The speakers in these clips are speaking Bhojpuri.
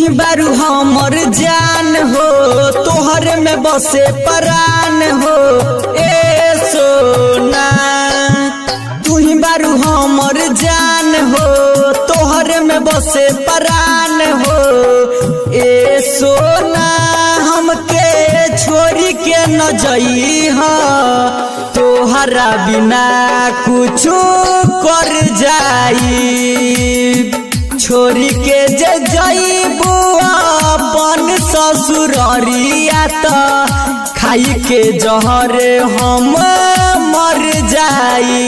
ही बारू हमर जान हो, तोहर में बसे परान हो। ए सोना तू ही बारू हमर जान हो, तोहर में बसे परान हो। ए सोना हमके छोड़ी के न जइहा, तोहरा बिना कुछ कर जाई। छोड़ी के जे जइबू अपन ससुररिया त खाई के जहर हम मर जाई।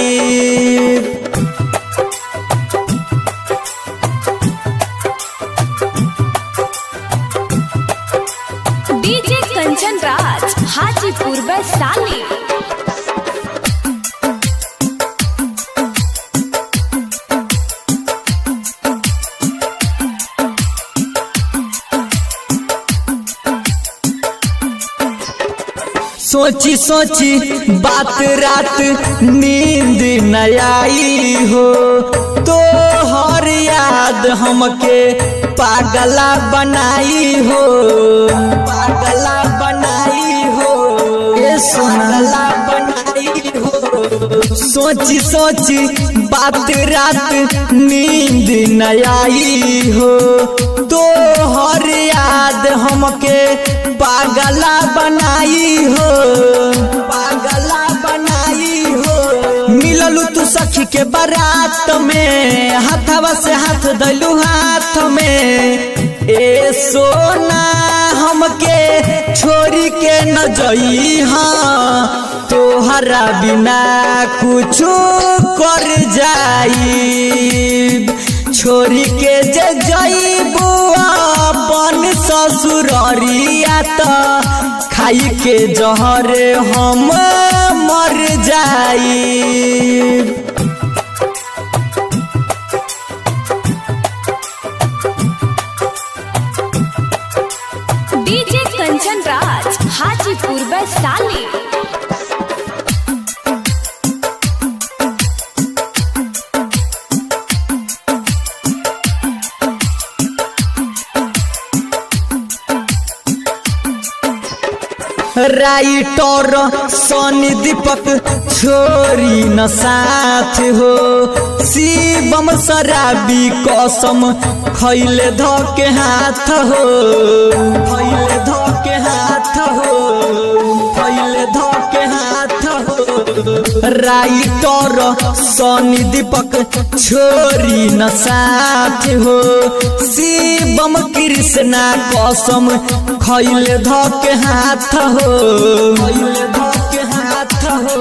डीजे कंचन राज हाजीपुर वैशाली। सोची सोची बात रात नींद न आई हो, तो हर याद हमके पागला बनाई हो, पागला बनाई हो, ए सोनाला बनाई हो। सोची सोची बात रात नींद न आई हो, तो हर याद हमके पागला बनाई हो, पागला बनाई हो। मिललू तू सखी के बारात में, हाथवा से हाथ दलू हाथ में। ए सोना हमके छोड़ी के न जइहा, तोहरा बिना कुछ कर जाई। छोड़ी के जे जइबू अपन ससुररिया त खाई के जहर हम मर जाई। डीजे कंचन राज हाजीपुर वैशाली। राइटर सनी दीपक छोरी न साथ हो, शिवम शराबी कसम खैले ध के हाथ हो, खैले ध के हाथ हो, खैले ध के हाथ हो। राइटर सनी दीपक छोरी न साथ हो, शिवम कृष्णा कसम खैले ध के हाथ हो, खैले ध के हाथ हो।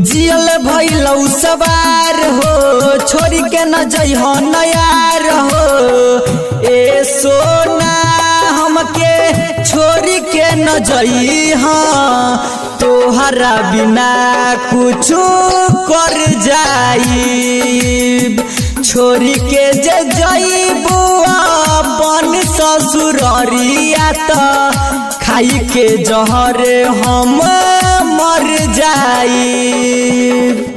जियल भइलौ सवार हो, छोड़ी के न जइह नयार हो। ए सोना हमके छोड़ी के न जइहा, तोहरा बिना कुछ कर जाई। छोड़ी के जे जइबू अपन ससुररिया त खाई के जहर हम मर जाई।